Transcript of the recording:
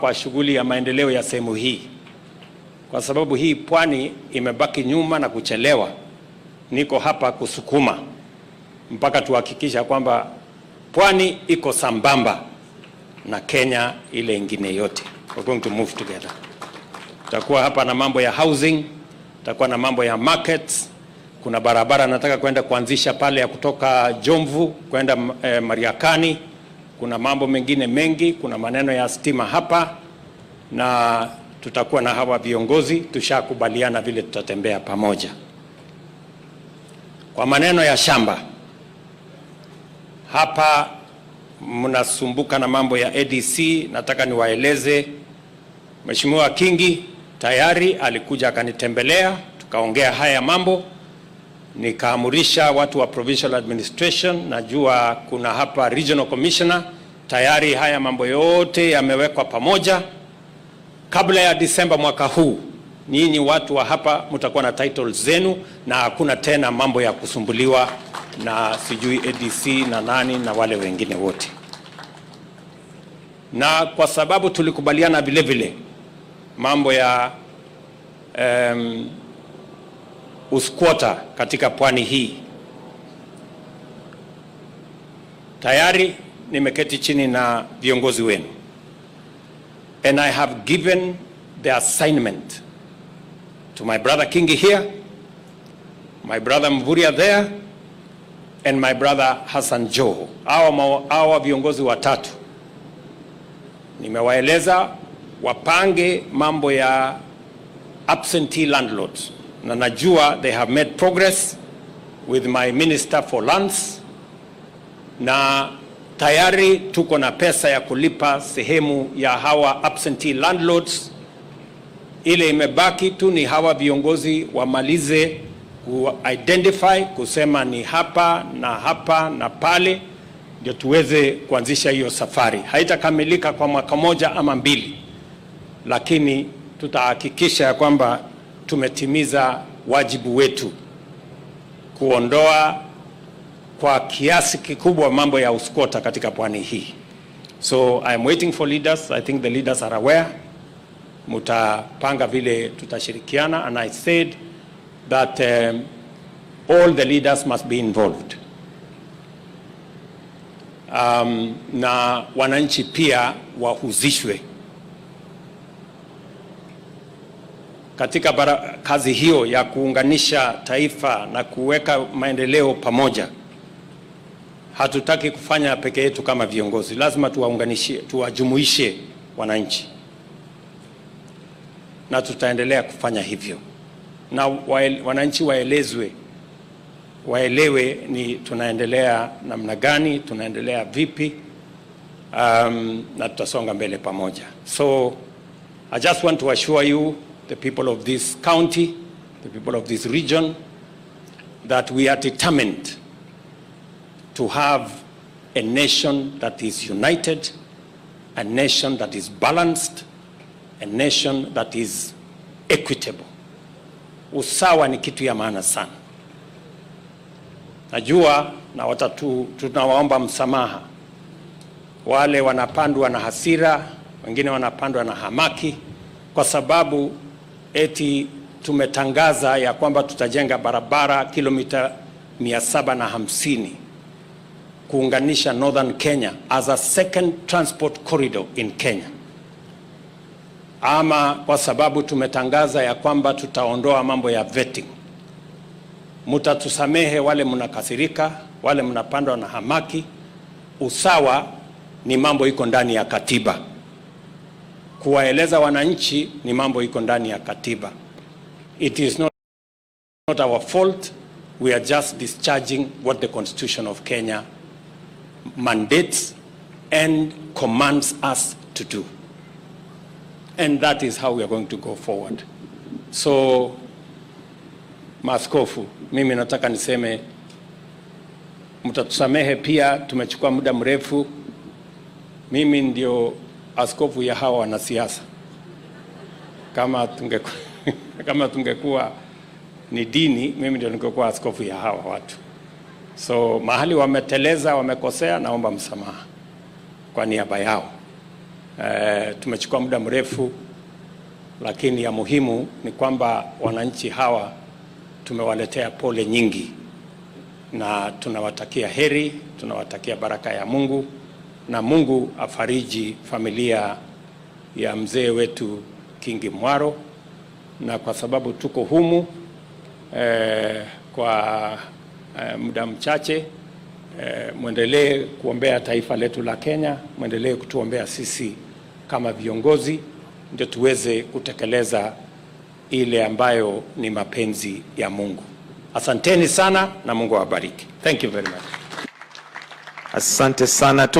Kwa shughuli ya maendeleo ya sehemu hii, kwa sababu hii pwani imebaki nyuma na kuchelewa. Niko hapa kusukuma mpaka tuhakikisha kwamba pwani iko sambamba na Kenya ile ingine yote. We're going to move together. Tutakuwa hapa na mambo ya housing, tutakuwa na mambo ya markets. Kuna barabara nataka kwenda kuanzisha pale ya kutoka Jomvu kwenda Mariakani. Kuna mambo mengine mengi, kuna maneno ya stima hapa, na tutakuwa na hawa viongozi, tushakubaliana vile tutatembea pamoja. Kwa maneno ya shamba hapa, mnasumbuka na mambo ya ADC. Nataka niwaeleze Mheshimiwa Kingi tayari alikuja akanitembelea, tukaongea haya mambo, nikaamurisha watu wa provincial administration, najua kuna hapa regional commissioner, tayari haya mambo yote yamewekwa pamoja. Kabla ya Disemba mwaka huu, nyinyi watu wa hapa mtakuwa na titles zenu na hakuna tena mambo ya kusumbuliwa na sijui ADC na nani na wale wengine wote. Na kwa sababu tulikubaliana vile vile mambo ya usquatter katika pwani hii, tayari nimeketi chini na viongozi wenu and I have given the assignment to my brother Kingi here, my brother Mvurya there and my brother Hassan Joho. Hawa viongozi watatu nimewaeleza wapange mambo ya absentee landlords, na najua they have made progress with my minister for lands, na tayari tuko na pesa ya kulipa sehemu ya hawa absentee landlords. Ile imebaki tu ni hawa viongozi wamalize ku identify kusema ni hapa na hapa na pale, ndio tuweze kuanzisha hiyo safari. Haitakamilika kwa mwaka moja ama mbili, lakini tutahakikisha ya kwamba tumetimiza wajibu wetu kuondoa kwa kiasi kikubwa mambo ya usquatter katika pwani hii. So I am waiting for leaders. I think the leaders are aware. Mutapanga vile tutashirikiana and I said that all the leaders must be involved. Na wananchi pia wahusishwe katika kazi hiyo ya kuunganisha taifa na kuweka maendeleo pamoja. Hatutaki kufanya peke yetu kama viongozi, lazima tuwaunganishe, tuwajumuishe wananchi, na tutaendelea kufanya hivyo, na wananchi waelezwe, waelewe ni tunaendelea namna gani, tunaendelea vipi, na tutasonga mbele pamoja. So I just want to assure you, the people of this county, the people of this region, that we are determined to have a nation that is united, a nation that is balanced, a nation that is equitable. Usawa ni kitu ya maana sana. Najua na watatu, tunawaomba msamaha wale wanapandwa na hasira, wengine wanapandwa na hamaki, kwa sababu eti tumetangaza ya kwamba tutajenga barabara kilomita 750 kuunganisha Northern Kenya as a second transport corridor in Kenya, ama kwa sababu tumetangaza ya kwamba tutaondoa mambo ya vetting. Mutatusamehe wale mnakasirika, wale mnapandwa na hamaki. Usawa ni mambo iko ndani ya katiba. Kuwaeleza wananchi ni mambo iko ndani ya katiba. It is not our fault. We are just discharging what the Constitution of Kenya mandates and commands us to do. And that is how we are going to go forward. So, maaskofu, mimi nataka niseme mtatusamehe pia, tumechukua muda mrefu. Mimi ndio askofu ya hawa wanasiasa. Kama tungekuwa ni dini, mimi ndio ningekuwa askofu ya hawa watu. So mahali wameteleza, wamekosea, naomba msamaha kwa niaba yao. Tumechukua muda mrefu, lakini ya muhimu ni kwamba wananchi hawa tumewaletea pole nyingi na tunawatakia heri, tunawatakia baraka ya Mungu na Mungu afariji familia ya mzee wetu Kingi Mwaro, na kwa sababu tuko humu kwa muda mchache, mwendelee kuombea taifa letu la Kenya, mwendelee kutuombea sisi kama viongozi, ndio tuweze kutekeleza ile ambayo ni mapenzi ya Mungu. Asanteni sana na Mungu awabariki. Thank you very much. Asante sana.